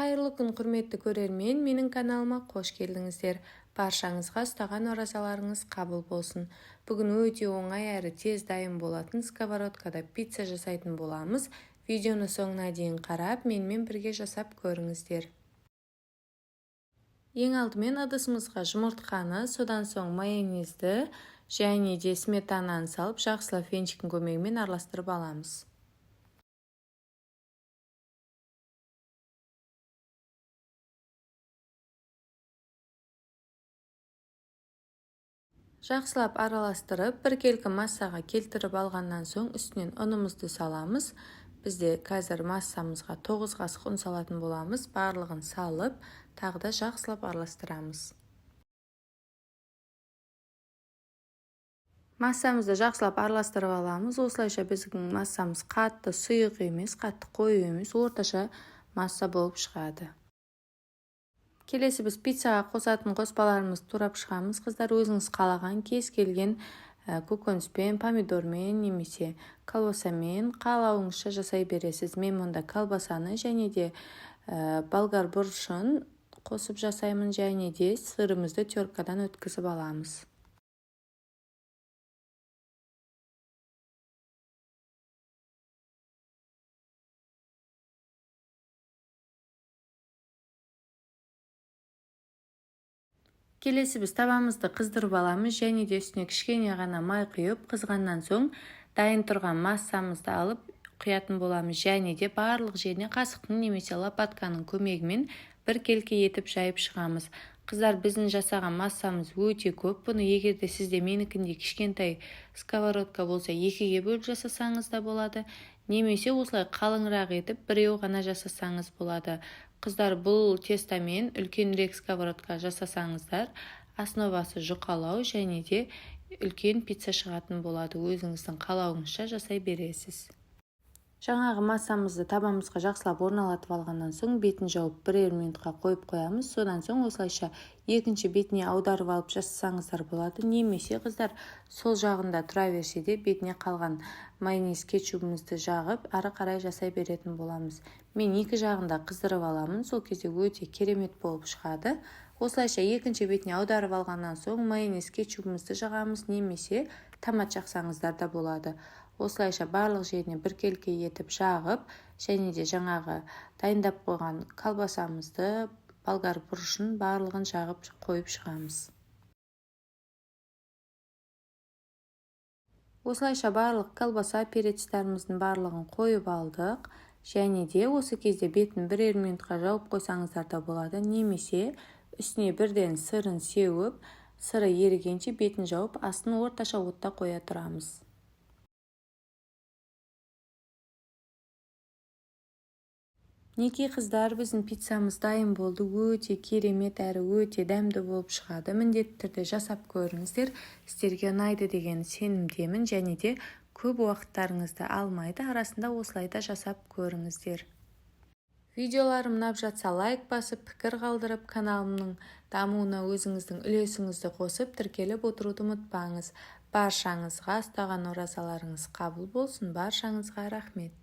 Қайырлы күн, құрметті көрермен! Менің каналыма қош келдіңіздер. Баршаңызға ұстаған оразаларыңыз қабыл болсын. Бүгін өте оңай әрі тез дайын болатын сковородкада пицца жасайтын боламыз. Видеоны соңына дейін қарап, менімен бірге жасап көріңіздер. Ең алдымен ыдысымызға жұмыртқаны, содан соң майонезді және де сметананы салып, жақсылап венчиктің көмегімен араластырып аламыз. Жақсылап араластырып, біркелкі массаға келтіріп алғаннан соң, үстінен ұнымызды саламыз. Бізде қазір массамызға 9 қасық ұн салатын боламыз. Барлығын салып, тағы да жақсылап араластырамыз. Массамызды жақсылап араластырып аламыз. Осылайша біздің массамыз қатты сұйық емес, қатты қою емес, орташа масса болып шығады. Келесі біз пиццаға қосатын қоспаларымызды турап шығамыз. Қыздар, өзіңіз қалаған кез келген көкөніспен, помидормен немесе колбасамен қалауыңызша жасай бересіз. Мен мұнда колбасаны және де болгар бұрышын қосып жасаймын және де сырымызды теркадан өткізіп аламыз. Келесі біз табамызды қыздырып аламыз және де үстіне кішкене ғана май құйып, қызғаннан соң дайын тұрған массамызды алып құятын боламыз және де барлық жеріне қасықтың немесе лопатканың көмегімен біркелкі етіп жайып шығамыз. Қыздар, біздің жасаған массамыз өте көп. Бұны егер де сізде менікіндей кішкентай сковородка болса, екіге бөліп жасасаңыз да болады, немесе осылай қалыңырақ етіп біреу ғана жасасаңыз болады. Қыздар, бұл тестомен үлкенірек сковородка жасасаңыздар, основасы жұқалау және де үлкен пицца шығатын болады. Өзіңіздің қалауыңызша жасай бересіз. Жаңағы массамызды табамызға жақсылап орналатып алғаннан соң, бетін жауып, бірер минутқа қойып қоямыз. Содан соң осылайша екінші бетіне аударып алып жасасаңыздар болады, немесе, қыздар, сол жағында тұра берсе де, бетіне қалған майонез, кетчубымызды жағып, ары қарай жасай беретін боламыз. Мен екі жағында қыздырып аламын, сол кезде өте керемет болып шығады. Осылайша екінші бетіне аударып алғаннан соң, майонез, кетчубымызды жағамыз немесе томат жақсаңыздар да болады. Осылайша барлық жеріне біркелкі етіп жағып және де жаңағы дайындап қойған колбасамызды, болгар бұрышын, барлығын жағып қойып шығамыз. Осылайша барлық колбаса, перецтарымыздың барлығын қойып алдық және де осы кезде бетін бірер минутқа жауып қойсаңыздар да болады, немесе үстіне бірден сырын сеуіп, сыры ерігенше бетін жауып, астын орташа отта қоя тұрамыз. Мінекей, қыздар, біздің пиццамыз дайын болды. Өте керемет әрі өте дәмді болып шығады. Міндетті түрде жасап көріңіздер, сіздерге ұнайды деген сенімдемін және де көп уақыттарыңызды алмайды. Арасында осылай да жасап көріңіздер. Видеоларым ұнап жатса, лайк басып, пікір қалдырып, каналымның дамуына өзіңіздің үлесіңізді қосып, тіркеліп отыруды ұмытпаңыз. Баршаңызға ұстаған оразаларыңыз қабыл болсын! Баршаңызға рахмет!